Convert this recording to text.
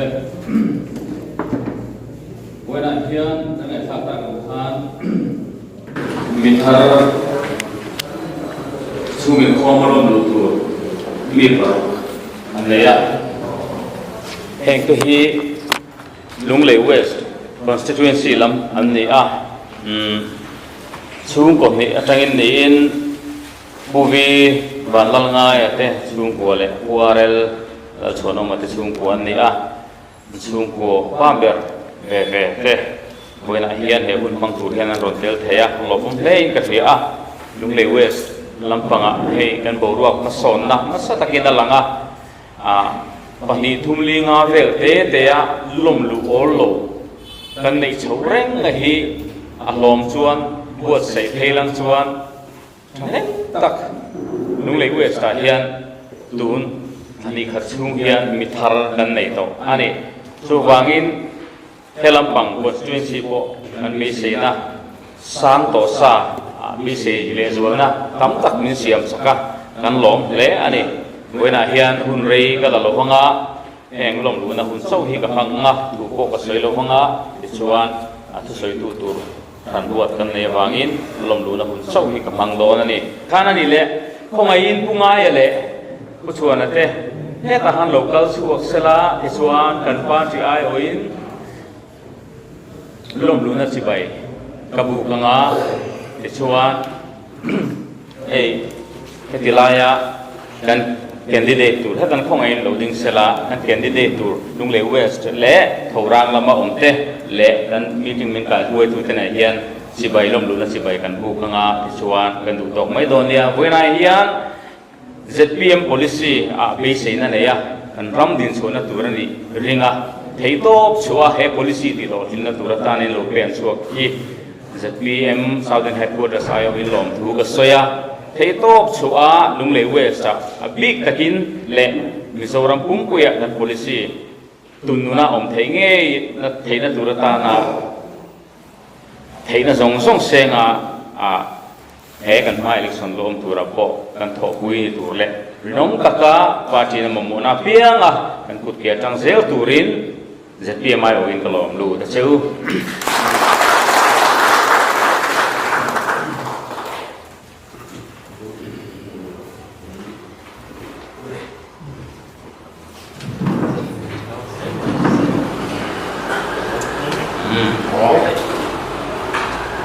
Awle. Vawiinah hian kan ngaihthlak tak ang khan mithar chhung inkhawm a rawn luh tur mi paruk an nei a. Heng te hi Lunglei West Constituency lam an ni a. Chhungkaw hnih atangin niin Pu V Vanlalngaia te chhungkua leh Pu RL Lalchhuanawma te chhungkua an ni a, chhungkua pa ber ve ve te vawiinah hian he hun hmang tur hian an rawn tel thei a, lawmawm hlein ka hria a, Lunglei West lampangah hei kan boruak hmasawnna nasa takin a lang a, 2 3 5 vel te te a lawm luh awl lo kan neih chho reng a hi a hlawm chuan buatsaih phei lang chuan Thahnem tak Lunglei West ah hian tun thla khat chhung hian mi thar kan nei tawh a ni. Chuvangin he lampang constituency pawh kan beiseina sang tawh sa ah beisei lehzualna tam tak min siam chak a, kan lawm hle a ni. Vawiinah hian hun rei ka la lo vang a, heng lawmluhna hun chauh hi ka hmang ang a, thu pawh ka sawi lo vang a, tichuan a thusawitu tur Kan ruat kan nei avangin lawmluhna hun chauh hi ka hmang dawn a ni. Khan a ni leh khawngaihin Pu Ngaia leh Pu Chhuana te hetah han lo kal chhuak sela tichuan kan party aiawhin lawmluhna chibai ka buk anga tichuan Hei heti laia kan candidate tur hetan khawngaihin lo ding sela, kan candidate tur Lunglei West leh Thorang lama awm te leh kan meeting min kai hruaitute nen hian chibai lawmluhna chibai kan buk anga tichuan kan duh tawk mai dawn nia. Vawiinah hian zpm policy ah beiseina nei a, kan ram dinchhuahna tur a nih ring a, theihtawp chhuah a he policy tihhlawhtlinna tur atanin lo pen chhuak hi Zpm Southern Headquarters aiawhin lawmthu ka sawi a, theihtawp chhuah a Lunglei West ah a bik takin leh Mizoram pumpuiah kan policy tun nuna awm theih ngei na theihna tur atana theihna zawng zawng senga a he kan hma election lawm turah pawh kan thawhpui ni tur leh rinawm taka party na mamawhna apianga kan kut ke atang zel turin zpm aiawhin ka lawm lut a che u.